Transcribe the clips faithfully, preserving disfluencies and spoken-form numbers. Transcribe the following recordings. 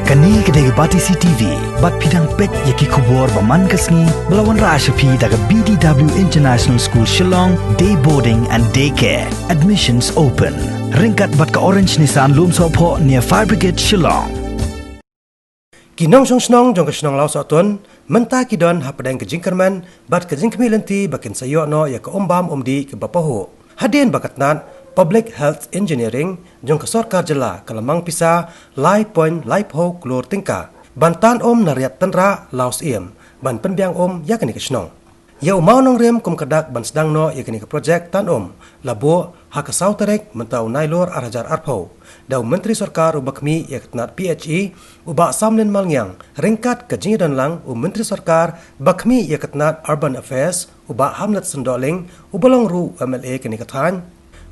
Kane ka dei ka Batesi T V, bad phi dang peit ïa ki khubor ba man ka sngi, ba la wanrah sha phi da ka B D W International School Shillong, Day Boarding and Day Care. Admissions open. Ryngkat bad ka Orange Nissan Lumsohphoh near Fire Brigade Shillong. Ki nongshong shnong jong ka shnong Lawsohtun, mynta ki don hapdeng ka jingkyrmen, bad ka jingkhmih lynti ba kin sa ïoh noh ïa ka um bam um dih kaba pahuh. Hadien ba ka tnat Public Health Engineering jong ka sorkar jylla ka la mang pisa lai point lai phew klur tyngka ban tan um na Riat Tynrah Lawsyiem ban pynbiang um ïa kane ka shnong. Ïa u mawnongrim kum ka dak ban sdang noh ïa kane ka projek tan um la buh ha ka saw tarik mynta u Nailur ar hajar arphew da u Myntri Sorkar uba khmih ïa ka tnat P H E, u Bah Samlin Malngiang, ryngkat ka jingïadon lang u Myntri Sorkar ba khmih ïa ka tnat Urban Affairs, u Bah Hamletson Dohling, uba long ruh u M L A kane ka thaiñ,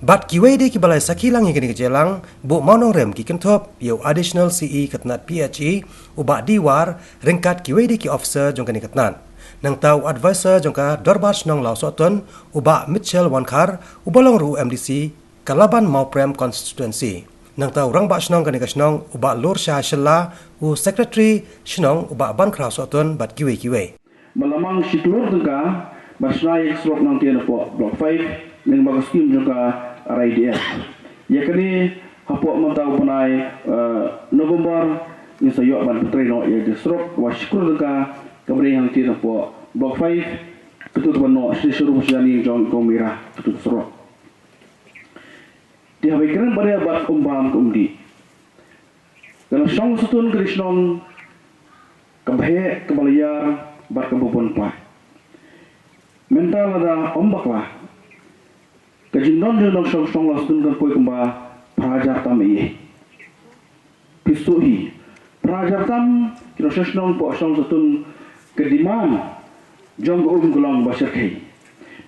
bad kiwei de kiba la ïa sakhi lang ïa kane ka jingïalang, bad u mawnongrim ki kynthup ïa u Additional C E ka tnat P H E, u Bah D War, ryngkat kiwei de ki officer jong kane ka tnat. Nangta u advisor jong ka Dorbar Shnong Lawsohtun, u Bah Mitchell Wankhar, uba long ruh u M D C ka Laban Mawprem Constituency. Nangta u Rangbah Shnong kane ka shnong, u Bah Lurshah Shylla, u Secretary Shnong, u Bah Bankhraw Sohtun, bad kiwei kiwei. Ba la mang shi klur tyngka ban shna ïa ka surok nangtei napoh Block five lyngba ka skim jong ka R I D F. Ïa kane hapoh mynta u bnai, eh, November, ngin sa ïoh ban pyntrei noh ïa ka surok, wa shi klur tyngka kaba dei nangtei napoh Block five, katu ban noh shi shuru shi jani jong ka Mira, katu surok. Te haba ïakren bad ïa bad um bam ka um dih. Ka shnong Sohtun ka dei shnong kaba heh, kaba la ïar, bad kaba bun paid. Mynta lada ym bakla, ka jingdon jong nongshong shnong Lawsohtun kan poi kumba phra hajar tam ïa. Phi sngewthuh hi, phra hajar tam ki nongshong shnong poh shnong Sohtun, ka demand jong ka um ka long ba shyrkhei.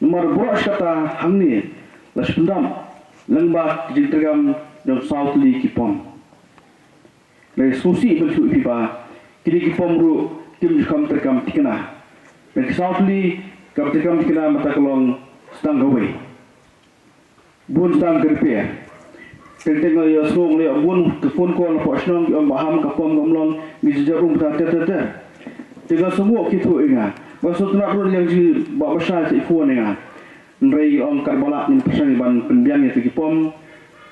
Namar baroh shi katta hangne la shu pyndap lyngba ka jingtreikam jong saw tylli ki pom. Lei sngewsih ban shu ïohi ba kine ki pom ruh kim ju kham treikam thikna. Lei ki saw tylli kam treikam thikna mynta ka long sdang kawei. Bun sdang ka repair. Teng teng nga la ïohsngew, nga la ïoh bun ka phone call napoh shnong, ki ong ba ham ka pom kam long, ngi jajah um ter ter ter. Te nga sngewthuh ki thoh ïa nga. Ba shu tnat ruh ïa nga, ba ba shai sa i phone ïa nga. Hynrei ki ong katba lah ngin pyrshang ban pynbiang ïa ki pom.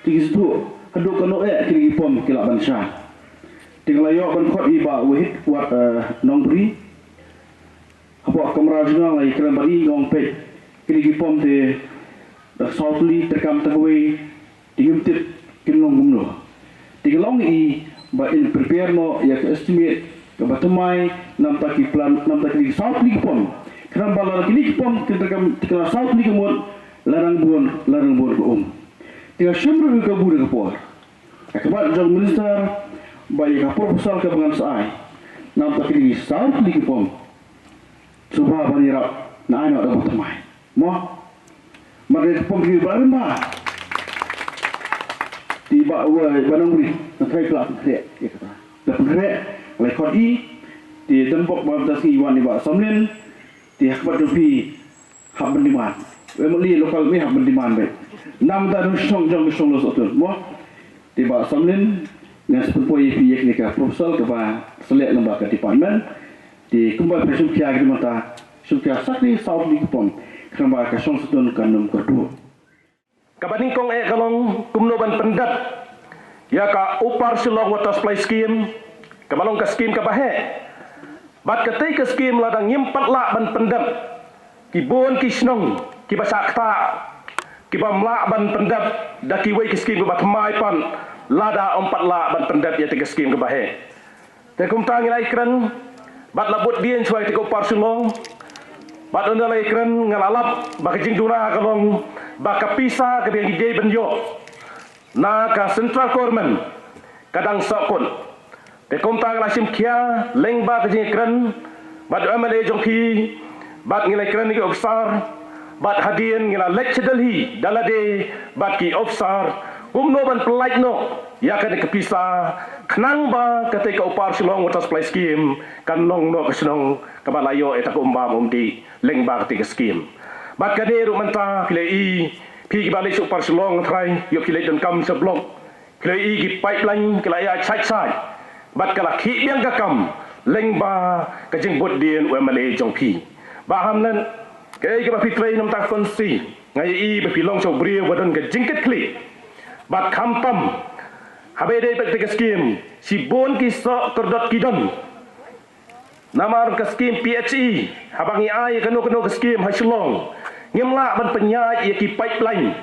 Te ki sngewthuh haduh kano eh kine ki pom ki lah ban shai. Te nga la ïoh ban khot ïa i Bah Wahid Wat, eh, Nongbri. Hapoh kamra jong nga la ïakren bad i, nga ong peit, kine ki pom te da saw tylli treikam tang kawei, te ngim tip kin long kumno. Te ka long i ba in prepare noh ïa ka estimate kaba thymmai namar ki plan, namar kine ki saw tylli ki pom. Khnang ba lada kine ki pom kin treikam, khnang saw tylli ki mut, la nang bun, la nang bun ka um. Te ka shim ruh ka bun ka por. Ka kyrpad jong minister ba ïa ka proposal kaba ngan sa ai namar kine ki saw tylli ki pom. Sngewbha ban ïarap, ngan ai noh da ba thymmai. Mo? Mar ka pom ki ba rim ba. Te Bah, wei, Bah Nongbri, nga trai pla pynkhreh ïa kata. La pynkhreh, la khot i, te dang bok ba mynta sngi wan i Bah Samlin, te ha khmat jong phi hap ban demand. Wei, ma li local me hap ban demand beit. Namar da dang shong jong shong Lawsohtun, mo? Te Bah Samlin, ngan sa pynpoi ïa phi ïa kane ka proposal kaba select lyngba ka department. Te kumba phi shim khia ki mynta, shim khia sa kane saw tylli ki pom, khnang ba ka shnong Sohtun kan ym kyrduh. Kaba nyngkong eh ka long kumno ban pyndep ïa ka Upper Shillong Water Supply Scheme, kaba long ka scheme kaba heh. Bad katei ka scheme lada ngim pat lah ban pyndep, ki bun ki shnong kiba shah ktah, kibym lah ban pyndep da kiwei ki scheme kiba thymmai pat, lada ym pat lah ban pyndep ïa katei ka scheme kaba heh. Te kumta ngi la ïakren bad la bud dien shuwa ïa katei ka Upper Shillong. Bad ynda la ïakren nga la lap ba ka jingduna ka long ba ka pisa kaba ngi dei ban ïoh na ka central government ka dang sahkut. Te kumta nga la shim khia lyngba ka jingïakren bad u M L A jong phi, bad ngi la ïakren ïa ki officer, bad hadien ngi la leit sha Delhi da lade bad ki officer kumno ban pyllait noh ïa kane ka pisa, khnang ba katei ka Upper Shillong Water Supply Scheme kan long noh ka shnong kaba la ïoh ïa kata ka um bam um dih lyngba katei ka scheme. Bad kane ruh mynta phi la i, phi kiba leit sha Upper Shillong trai, ïoh phi leit donkam sha block, phi la i ki pipeline ki la ïaid shait shait. bad ka la khih biang ka kam lyngba ka jingbud dien u MLA jong phi. Bah Hamlet, kaei kaba phi trei na ka bynta ka constituency, nga ïohi ba phi long sha u briew ba don ka jingkitkhlieh. Bad khamtam haba ïadei bad ka skim, shibun ki soh kordor ki don. Namar ka skim PHE, haba ngi ai kano kano ka skim ha Shillong, ngim lah ban pynïaid ïa ki pipeline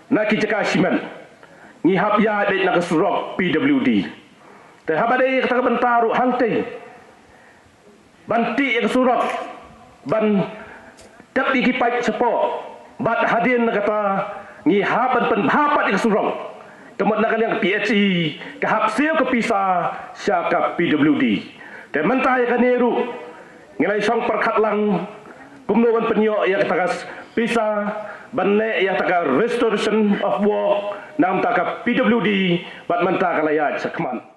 na ki jaka shimet. Ngi hap ïaid beit na ka surok PWD. Te haba dei kata ka bynta ruh hangtei, ban tih ïa ka surok, ban dep ïa ki paip shapoh, bad hadien na kata ngi hap ban pynbha pat ïa ka surok. Te mut na ka liang PHE ka hap siew ka pisa sha ka PWD. Te mynta ïa kane ruh ngi la shong pyrkhat lang kumno ban pynïoh ïa kata ka pisa ban leh ïa kata ka restoration of work na ka bynta ka PWD, bad mynta ka la ïaid shakhmat.